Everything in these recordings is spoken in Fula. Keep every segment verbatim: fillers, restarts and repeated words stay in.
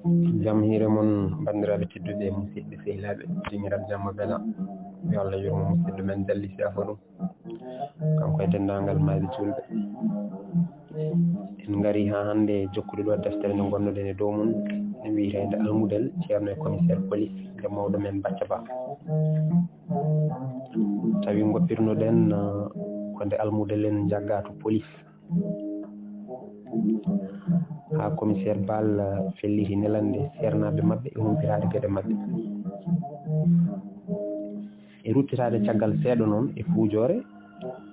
Jam hiire mon, banndiraaɓe tedduɓe, musidɓe sehilaaɓe, dingiral jamma bela. Yo Allah yurmo musidɗo men Dalli Seefa ɗum, kanko e denndaangal maayɓe juulɓe. En ngari haa hannde jokkude ɗo deftere nde ngonnoɗen e dow mum, nde wiyeteende Almudel, ceerno e commissaire police, nde mawɗo men Bacca Ba. Tawi ngoppirnoɗen, eh, ko nde Almudel en njaggaa to police. Haa commissaire Bal, eh, felliti nelande seernaaɓe maɓɓe e humpitaade geɗe maɓɓe. E ruttitaade caggal seeɗa noon e fuujoore,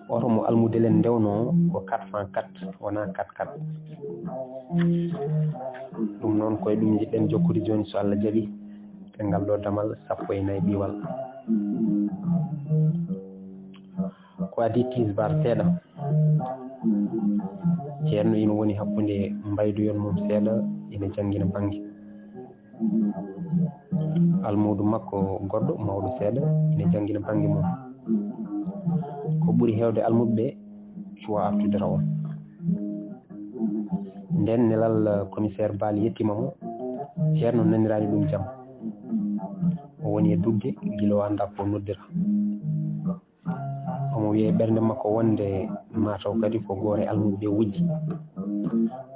oto mo Almudel en ndewnoo ko quatre cent quatre, wonaa quatre quatre. Ɗum noon ko e ɗum njiɗɗen jokkude jooni, so Allah jaɓi, e ngal ɗo damal sappo e nayi ɓiwal. Ko adii tisbaar seeɗa, ceerno ina woni hakkunde mbayduyon mum seeɗa, ina janngina bannge. Almuudo makko goɗɗo mawɗo seeɗa ina janngina bannge mum. Ko ɓuri heewde almuɓɓe cuwaa artude raw. Ndeen nelal commissaire Bal yettiima mo, ceerno naniraani ɗum jam. O woni e dugde gila o anndaa ko noddira. Omo wiya e ɓernde makko wonde mataw kadi ko goore almuɓe wujji,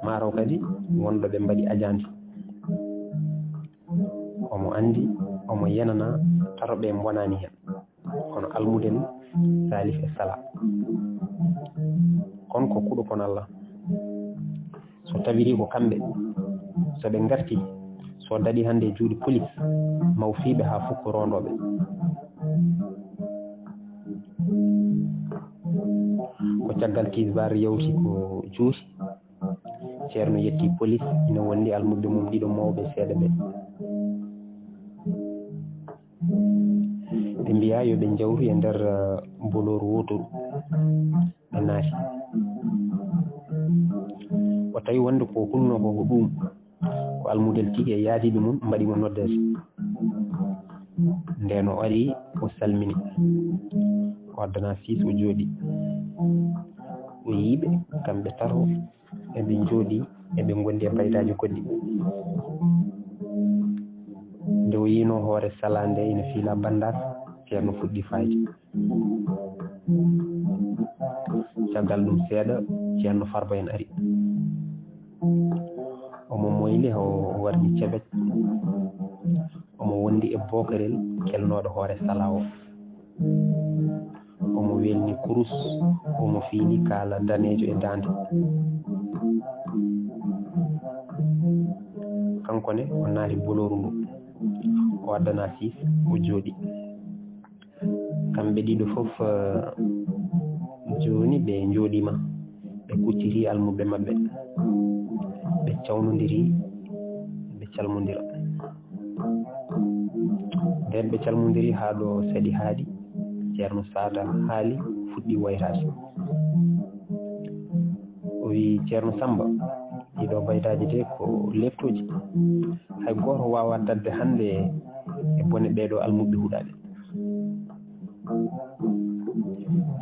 mataw kadi wonɗo ɓe mbaɗi ajaandi. Omo anndi, omo yenana tato ɓe mbonaani heen, kono almudel Salif e Sala. Kon ko kuɗo kon Allah. So tawiri ko kamɓe, so ɓe ngarti, so daɗi hannde e juuɗe police, maw fiiɓe haa fukko rondooɓe. Ko caggal tisbaar yawti ko juuti, ceerno yetti police, ina wondi almuɓɓe mum ɗiɗo mawɓe seeɗa ɓe. Ɓe mbiya yo ɓe njawtu e nder, eh, bolooru wootoru. Ɓe naati. O tawi wonde ko hulnoo ko ko ɗum, ko almudel tigi e yaadiiɓe mum mbaɗi mo noddeede. Ndeen o ari, o salmini. O addana siis, o jooɗi. O yii ɓe, kamɓe tato, eɓe njooɗi, eɓe ngondi e baydaaji goɗɗi. Nde o yiinoo hoore Sala nde ina fiila banndaas, ceerno fuɗɗi faayde. Caggal ɗum seeɗa, ceerno Farba en ari. Omo moyli, o wardi cebet. Omo wondi e bookerel kelnooɗo hoore Sala o. Omo welni kurus, omo fiili kaala daneejo e daande. Kanko ne, o naati bolooru ndu. O addana siis, o jooɗi. Kamɓe ɗiɗo fof, eh, jooni ɓe njooɗiima, ɓe kucciti almuɓɓe maɓɓe, ɓe cawnondiri, ɓe calmondira. Nden ɓe calmondiri haa ɗo saɗi haaɗi, ceerno Saada haali, fuɗɗi wayraade. O wi, "Ceerno Samba, ɗiɗo baydaaji de ko leftooji. Hay gooto waawaa daɗde hannde e bone ɓeeɗo almuɓɓe huɗaaɓe."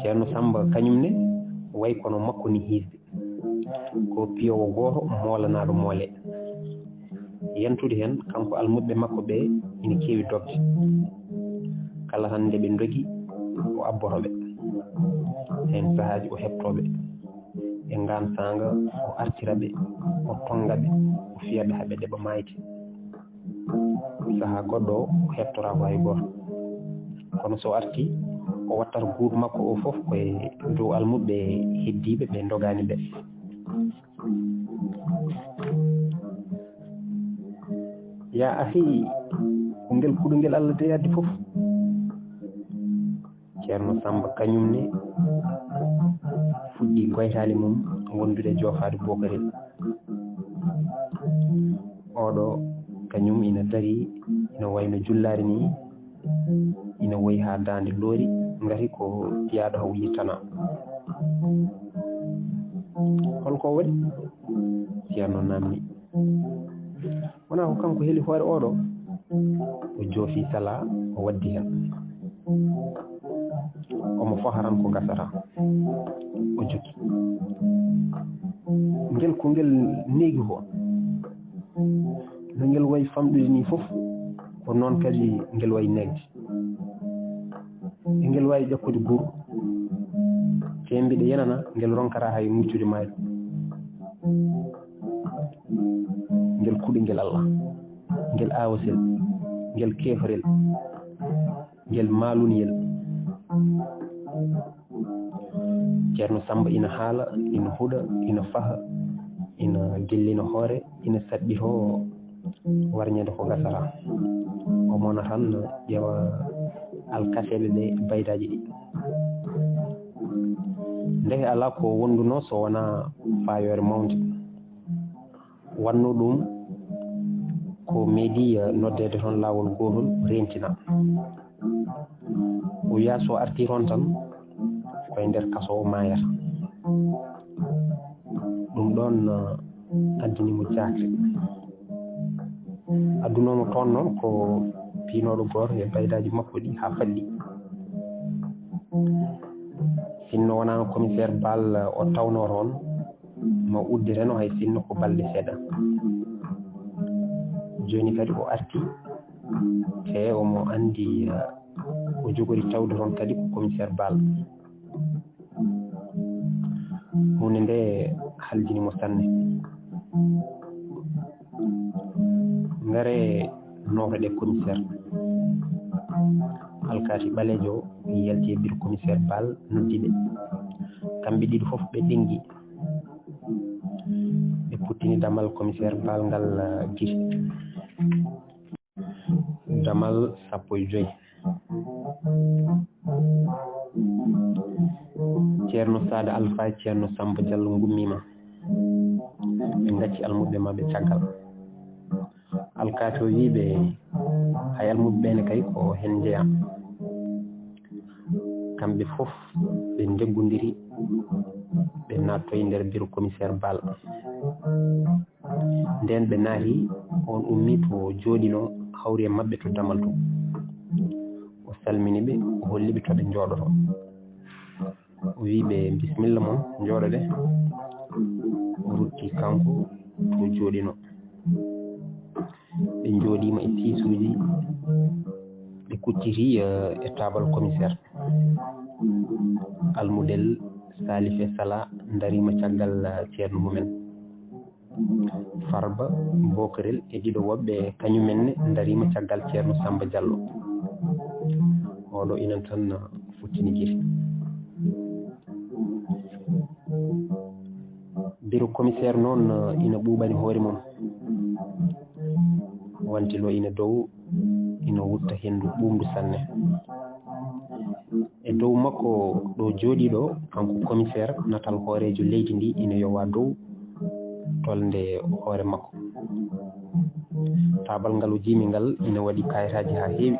Ceerno Samba kañum ne wayi kono makko ni hiisde. Ko piyowo gooto moolanaaɗo moole. Yantude heen, kanko almuɓɓe makko ɓe ina keewi dogde. Kala tan nde ɓe ndogi, o abboto ɓe. Heen sahaaji o heɓtoo ɓe. E ngaan saanga, o artira ɓe, o tonnga ɓe, o fiya ɓe haa ɓe ɗeɓa maayde. Sahaa goɗɗo o heɓtoraako hay gooto. Kono so arti, o wattata guuɗu makko o fof ko e dow almuɓɓe heddiiɓe ɓe ndogaani ɓe. Yaa ahi, ko ngel kuɗungel Allah de addi fof. Ceerno Samba kañum ne fuɗɗi goytaali mum wondude joofaade bookarel. Oɗo kañum ina dari, ina wayno jullaari ni, ina woyi haa daande loori, ngati ko piyaaɗo haw yittana. Holko o waɗi? Ceerno namni. Wonaa ko kanko heli hoore oɗo? O joofi Sala, o waddi heen. Omo foharan ko gasata. O jokki. Ngel ko ngel neegi ko. No ngel wayi famɗude nii fof, ko noon kadi ngel wayi neegde. E ngel waawi ƴakkude guru, te mbiɗa yenana ngel ronkata hay muccude maayde. Ngel kuɗel ngel Allah, ngel aawasel, ngel keefarel, ngel maaluniyel. Ceerno Samba ina haala, ina huɗa, ina faha, ina gellina hoore, ina saɗɗitoo warñeede ko gasata. O mona tan ƴeewa alkaseeɓe ɓe e baydaaji ɗi. Ndeke alaa ko wondunoo so wonaa faayoore mawnde. Wanno ɗum ko meeɗi, eh, noddeede toon laawol gootol reentina. O wiya so artii toon tan, ko e nder kaso o maayata. Ɗum ɗoon, eh, addani mo jaakle. Addunoo mo toon noon ko piinooɗo gooto e baydaaji makko ɗi haa falli. Sinno wonaa commissaire Bal o tawnoo toon, mo udditeno hay sinno ko balɗe seeɗa. Jooni kadi o arti, te omo anndi, eh, o jogori tawde toon kadi ko commissaire Bal. Huunde nde haljini mo sanne. Ngare nootoɗe commissaire. Alkaati ɓaleejo yalti e bureau commissaire Bal noddi ɓe. Kamɓe ɗiɗo fof ɓe ɗengi. Ɓe puttini damal commissaire Bal ngal, ah, gite. Damal sappo e joy. Ceerno Saada Alfa e Ceerno Samba Diallo ngummiima. Ɓe ngacci almuɓɓe maɓɓe caggal. Alkaati o wii ɓe, hay almuɓɓe ɓe ne kay ko heen njeyaa. Kamɓe fof ɓe ndeggondiri, ɓe naattoyi nder bureau commissaire Bal. Ndeen ɓe naati, oon ummii to jooɗinoo, hawri e maɓɓe to damal to. O salmini ɓe, o holli ɓe to ɓe njooɗotoo. O wii ɓe, "Bisimilla mon, njooɗoɗe." O rutti kanko to jooɗinoo. Ɓe njooɗiima e siisuuji, ɓe kucciti, eh, e taabal commissaire. Almudel Salif e Sala ndariima caggal, eh, ceerno mumen. Farba, Bokarel e ɗiɗo woɓɓe kañumen ne ndariima caggal Ceerno Samba Diallo. Oɗo inan tan futtini gite. Bureau commissaire noon ina ɓuuɓani hoore mum. Wantilo ina dow, ina wutta henndu ɓuuɓndu sanne. E dow makko ɗo jooɗiiɗo, kanko commissaire, natal hooreejo leydi ndi ina yowaa dow tolnde hoore makko. Taabal ngal o jiimi ngal ina waɗi kayitaaji haa heewi.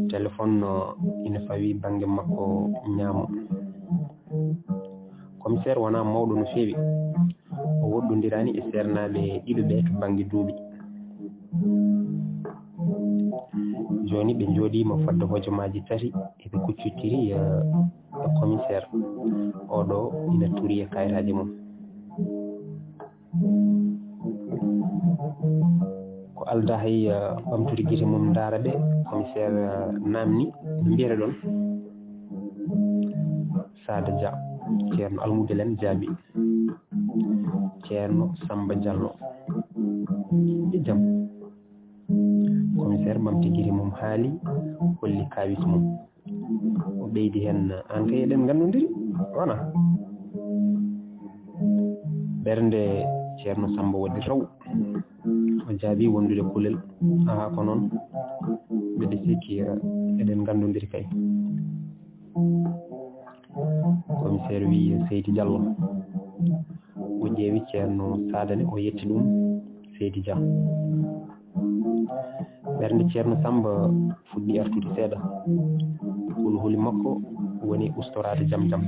Téléphone no ina fawi bannge makko ñaamo. Commissaire wonaa mawɗo no feewi. O woɗɗondiraani e seernaaɓe ɗiɗo ɓe to bannge duuɓi. Jooni ɓe njooɗiima fodde hojomaaji tati, eɓe kuccitiri, eh, e commissaire. Oɗo ina tuuri e kayitaaji mum. Ko aldaa hay, eh, ɓamtude gite mum ndaara ɓe, commissaire, eh, naamni, "No mbiyete ɗon?" Saada Dia, Ceerno Almudel en jaabi, "Ceerno Samba Diallo." "E jam?" Commissaire ɓamti gite mum haali, holli kaawis mum. O ɓeydi heen, "Aan kay eɗen nganndondiri, wona?" Ɓernde Ceerno Samba waɗi raw. O jaabi wondude kulel. "Aha, ko noon. Mbeɗa sikki, eh, eɗen nganndondiri kay." Commissaire wii, "Seydi Diallo." O ƴeewi Ceerno Saada ne, o yetti ɗum Seydi Dia. Ɓernde Ceerno Samba fuɗɗi artude seeɗa. Hulhuli makko woni ustoraade jam jam.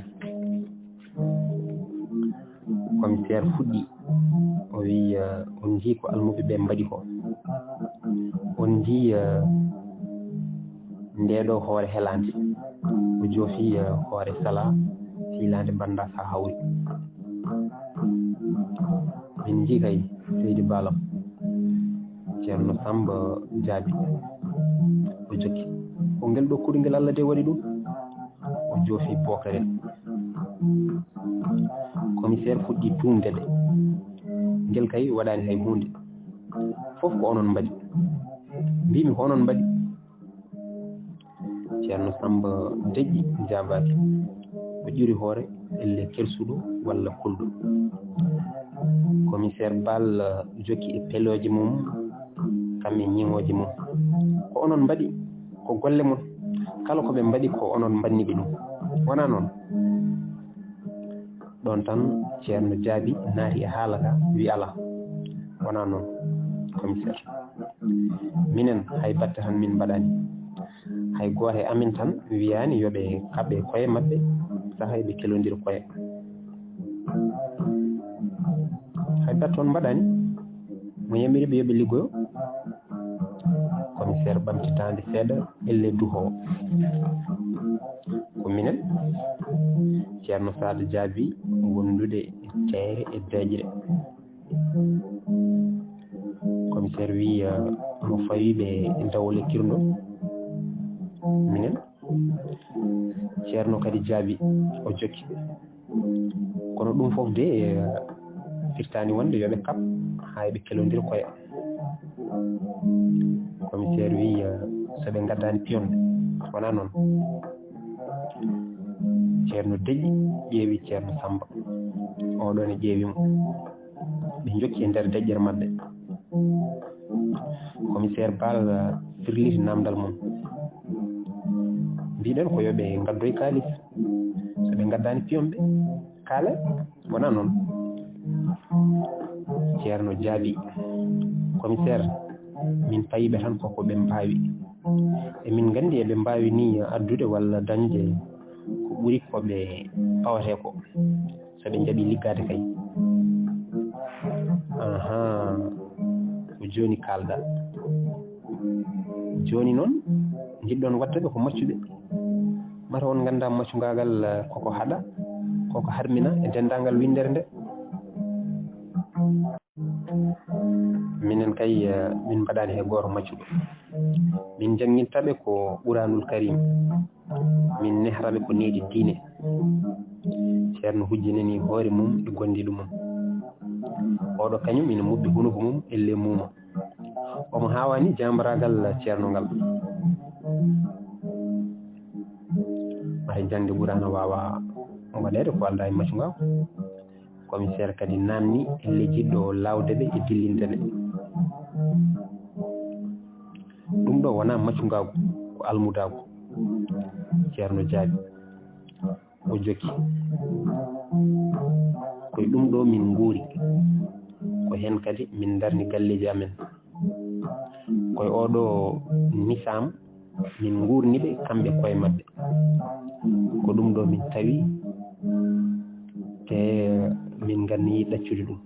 Commissaire fuɗɗi, o wii, eh, "On njii ko almuɓe ɓe mbaɗi ko? On njii, eh, ndee ɗo hoore helaande?" O joofi, eh, hoore Sala, fiilaande banndaas haa hawri. Min njii kay, seydi Baalam. Ceerno Samba jaabi, o jokki, ko ngel ɗo kuɗungel Allah de waɗi ɗum. O joofi bookerel. Commissaire fuɗɗi tuumde ɓe. Ngel kay waɗaani hay huunde. Fof ko onon mbaɗi. Mbiimi ko onon mbaɗi. Ceerno Samba deƴƴi, jaabaaki. O ƴuri hoore, elle kersuɗo walla kulɗo. Commissaire Bal jokki e pelooji mum, kam e ñiŋooji mum. Ko onon mbaɗi, ko golle mon. Kala ko ɓe mbaɗi, ko onon mbaɗni ɓe ɗum. Wonaa noon? Ɗoon tan, ceerno jaabi, naati e haala ka, wi, "Alaa, wonaa noon, commissaire. Minen, hay batte tan min mbaɗaani. Hay gooto e amen tan wiyaani yo ɓe kaɓe koye maɓɓe, saha eɓe kelondira koye. Hay batte on mbaɗaani." Mo yamiri ɓe yo ɓe liggoyo? Commissaire ɓamti daande seeɗa, elle duhoo. "Ko minen." Ceerno Saad jaabi, wondude e teeyre e deeƴre. Commissaire wi, "Mo fawi ɓe dawle kirndo?" "Minen." Ceerno kadi jaabi, o jokki, "Kono ɗum fof de, eh, firtaani wonde yo ɓe kaɓ haa ɓe kelondira koye." Commissaire wi, eh, "So ɓe ngaddaani piyon ɓe, wonaa noon?" Ceerno deƴƴi, ƴeewi Ceerno Samba. Oɗo ne ƴeewi mo. Ɓe njokki e nder deƴƴere maɓɓe. Commissaire Bal firliti namdal mum. "Mbiɗen ko yo ɓe ngaddoy kaalis. So ɓe ngaddaani piyon ɓe, kaale, wonaa noon?" Ceerno jaabi, "Commissaire, min payiɓe tan koko ɓe mbaawi. E min nganndi eɓe mbaawi ni addude walla dañde ko ɓuri ko ɓe pawatee ko. So ɓe njaɓi liggaade kay." "Ahaa, ko jooni kaalɗa. Jooni noon, njiɗɗon waɗde ɓe ko maccuɓe. Mata on ngannda maccungaagal, eh, koko haɗa, koko harmina e denndaangal winndere nde." "Minen kay, eh, min mbaɗaani he gooto maccuɗo. Min njannginta ɓe ko Quraanul Kariim. Min nehra ɓe ko needi diine." Ceerno hujjinani hoore mum e gondiiɗo mum. Oɗo kañum ina mubbi hunuko mum e ley muuma. Omo haawani jaambaraagal ceerno ngal. Mata jaŋde Quraana waawa waɗeede ko aldaa e maccungaagu. Commissaire kadi naamni elle jiɗɗo laawde ɓe e dillinde ɓe. "Ɗum ɗo wonaa maccungaagu, ko almudaagu." Ceerno jaabi. O jokki. "Ko e ɗum ɗo min nguuri. Ko heen kadi min ndarni galleeji amen. Ko e oɗo nisaam min nguurni ɓe kamɓe koye maɓɓe. Ko ɗum ɗo min tawi, te min nganni ɗaccude ɗum.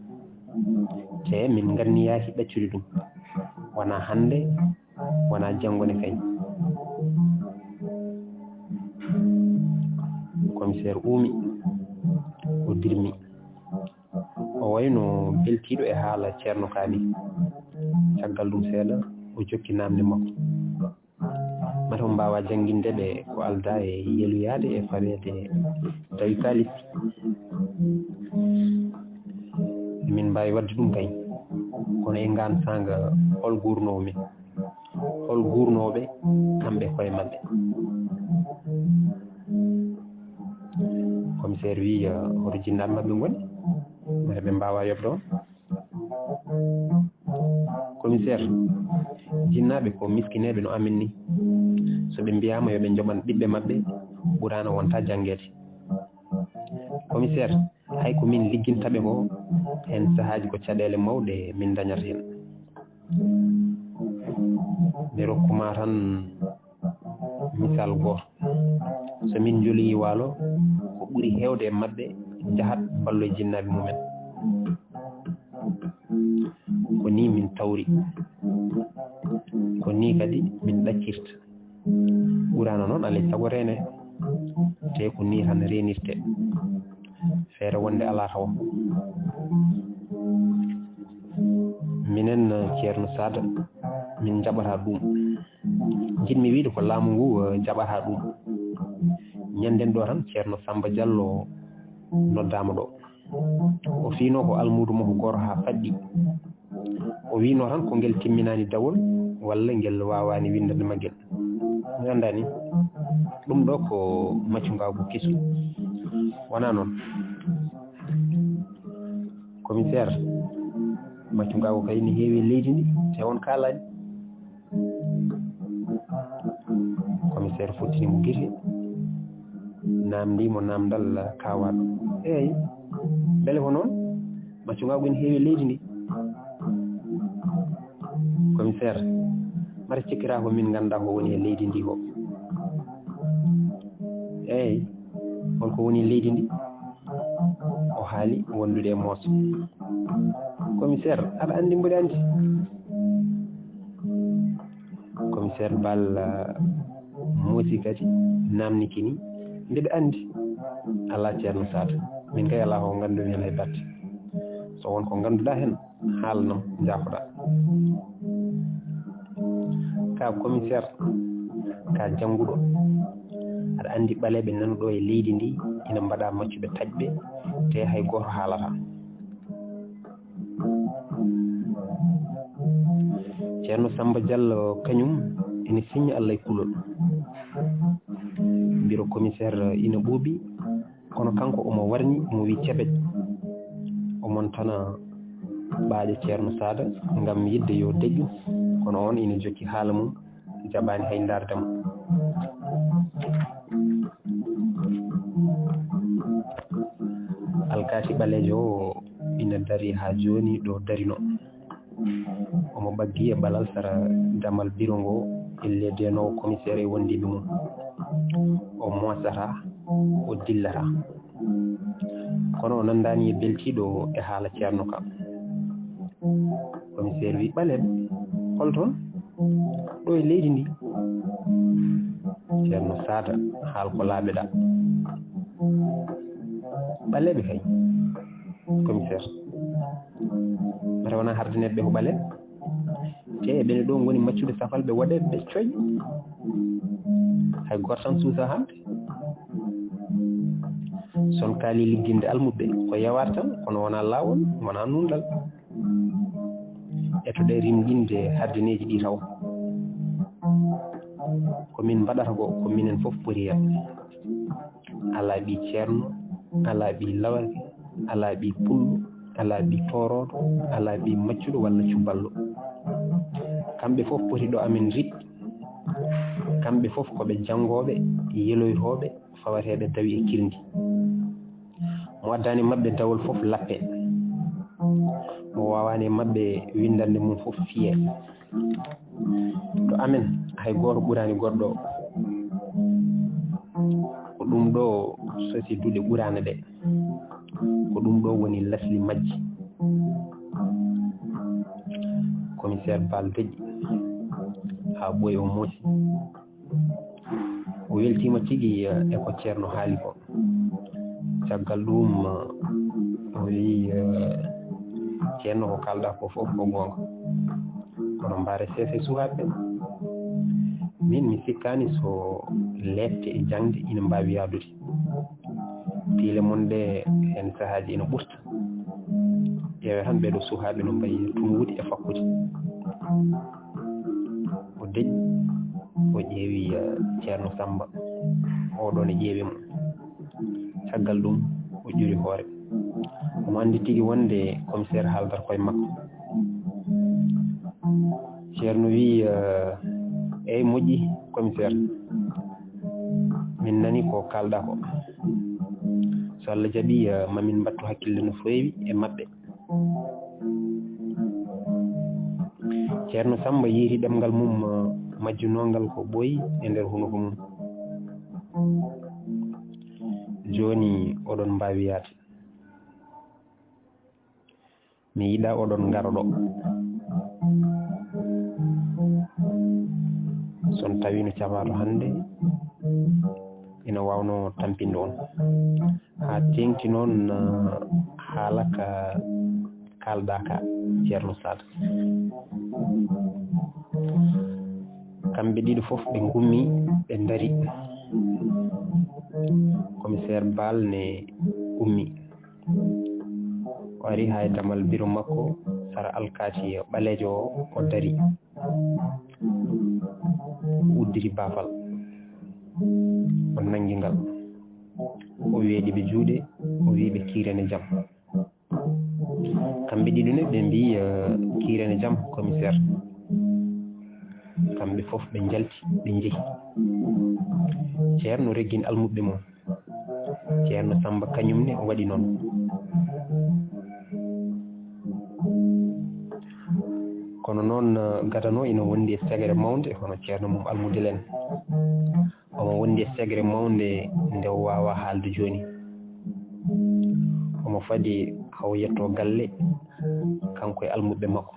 Te min nganniyaaki ɗaccude ɗum. Wonaa hannde, wonaa janngo ne kay." Commissaire uumi, o dirmi. O wayno beltiiɗo e haala ceerno kaa ni. Caggal ɗum seeɗa, o jokki naamne makko. "Mata on mbaawaa jannginde ɓe ko aldaa e yeluyaade e faweede tawi kaalis. Min mbaawi waɗde ɗum kay. Kono e ngaan saanga, hol guurnoowo min? Hol guurnooɓe kamɓe koye maɓɓe?" Commissaire wi, "Hoto jinnaaɓe maɓɓe ngoni? Mata ɓe mbaawaa yoɓde on?" Commissaire, jinnaaɓe ko miskineeɓe no amen ni. So ɓe mbiyaama yo ɓe njoɓan ɓiɓɓe maɓɓe, Quraana wonta janngeede. Commissaire, hay ko min ligginta ɓe ko, heen sahaaji ko caɗeele mawɗe min ndañata heen. Mi rokkuma tan misal gooto. So min njoloyii waalo, ko ɓuri heewde e maɓɓe njahat mballoya jinnaaɓe mumen. Ko nii min tawri. Ko nii kadi min ɗaccirta. Quraana noon alaa e sago reenee. Te ko nii tan reenirtee. Feere wonde alaa tawa." En, eh, Ceerno Saada, min njaɓataa ɗum. Njiɗmi wiyde ko laamu ngu, eh, jaɓataa ɗum. Ñannden ɗo tan, Ceerno Samba Diallo noddaama ɗo. O fiinoo ko almuudo makko gooto haa faɗɗi. O wiinoo tan ko ngel timminaani dawol walla ngel waawaani winndande maggel. Mi anndaani. Ɗum ɗo ko maccungaagu kesu. Wonaa noon. Commissaire, maccungaagu kay ne heewi e leydi ndi, te on kaalaani. Commissaire fottini mo gite, naamndii mo naamndal kaawaaɗo. Eey, mbele ko noon? Maccungaagu ene heewi e leydi ndi. Commissaire, mata cikkiraa ko min nganndaa ko woni e leydi ndi ko. Eey, holko woni e leydi ndi? O haali wondude e mooso. Commissaire, aɗa anndi mboɗo anndi? Commissaire Ball, ah, moosi kadi, naamniki ni, mbeɗa anndi. Alaa, Ceerno Saada, min kay alaa ko nganndumi heen hay batte. So won ko ngannduɗaa heen, haalanam, njaafoɗaa. Ka commissaire, ka jannguɗo, aɗa anndi ɓaleeɓe nanuɗo e leydi ndi ina mbaɗa maccuɓe taƴɓe, te hay gooto haalataa. Ceerno Samba Diallo kañum ene siñña Allah e kulol. Biro commissaire ina ɓuuɓi, kono kanko omo warñi, omo wi cebej. Omo tana ɓaaƴa Ceerno Saada ngam yiɗde yo deƴƴu, kono on ina jokki haala mum, jaɓaani hay ndaarde mo. Alkaati ɓaleejo o ina darii haa jooni ɗo darinoo. Omo ɓaggi e ɓalal sara damal biro ngo, ille deenoowo commissaire e wondiiɓe mum. O moosataa, o dillataa. Kono o nanndaani e beltiiɗo e haala Ceerno ka. Commissaire wi, "Ɓaleeɓe, hol toon?" "Ɗo e leydi ndi." Ceerno Saada, haal ko laaɓeɗaa. "Ɓaleeɓe kay, commissaire. Mata wonaa hardineeɓe ɓe ko ɓaleeɓe. Te ɓe ne ɗo ngoni maccuɓe safalɓe woɗeeɓe ɓe coy. Hay gooto tan suusaa haalde. Son kaali ligginde almuɓɓe ko yewaare tan, kono wonaa laawol, wonaa nuunɗal. Etoɗe rimɗinde hardineeji ɗi taw. Ko min mbaɗata ko, ko minen fof poti heen. Alaa ɓii ceerno, alaa ɓii lawake, alaa ɓii pullo, alaa ɓii toorooɗo, alaa ɓii maccuɗo walla cuballo. Kamɓe fof poti ɗo amen riɓ. Kamɓe fof ko ɓe janngooɓe, yeloytooɓe, fawateeɓe tawi e kirndi. Mo addaani maɓɓe dawol fof lappe. Mo waawaani e maɓɓe winndannde mum fof fiye. Ɗo amen, hay gooto ɓuraani goɗɗo. Ko ɗum ɗo sosi duɗe ɓuraane ɗe. Ko ɗum ɗo woni lasli majji. Commissaire Bal deƴƴi haa ɓooyi, o moosi. O weltiima tigi, eh, e ko ceerno haali ko. Caggal ɗum, eh, o wiyi, eh, "Ceerno, ko kaalɗaa ko fof ko goonga. Kono mbaare seese sukaaɓe ɓe. Min mi sikkaani so leeɓte e jaŋde ina mbaawi yahdude. Piile mon ɗe heen sahaaji ina ɓurta. Ƴeewee tan ɓee ɗoo sukaaɓe no mbayi tunwude e fakkude." O deƴƴi, o ƴeewi, eh, Ceerno Samba. Oɗo ne ƴeewi mo. Caggal ɗum, o ƴuri hoore. Omo anndi tigi wonde commissaire haaldat koye makko. Ceerno wiyi, eh, "Eey, moƴƴi, commissaire. Min nani ko kaalɗaa ko. So Allah jaɓii, eh, ma min mbattu hakkille no feewi e maɓɓe." Ceerno Samba yiiti ɗemngal mum, eh, majjunoongal ko ɓooyi e nder hunuko mum. "Jooni oɗon mbaawi yahde. Mi yiɗaa oɗon ngara ɗo. So on tawiino cafaato hannde, ina waawnoo tampinde on. Haa teeŋti noon, eh, haala ka kaalɗaa ka, Ceerno Saada." Kamɓe ɗiɗo fof ɓe ngummi, ɓe ndari. Commissaire Baal ne ummi. O ari haa e damal biro makko, sara alkaati ɓaleejo o, o dari. O udditi baafal. O nanngi ngal. O weeɗi ɓe juuɗe, o wii ɓe: "Kiirane jam." Kamɓe ɗiɗo ne ɓe mbii, eh, "Kiirane jam, commissaire." Kamɓe fof ɓe njalti, ɓe njehi. Ceerno reggini almuɓɓe mum. Ceerno Samba kañum ne waɗi noon. Kono noon, eh, gadano ina wondi e segere mawnde, hono ceerno mum almudel en. Omo wondi e segere mawnde nde o waawaa haalde jooni. Omo fadi haa o yetto galle, kanko e almuɓɓe makko.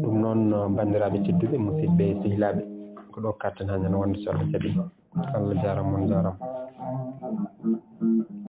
Ɗum noon, banndiraaɓe tedduɓe, musidɓe, sehilaaɓe, ko ɗo katten hannde no wonde, so Allah jaɓi. Allah jaaraama, on jaaraama.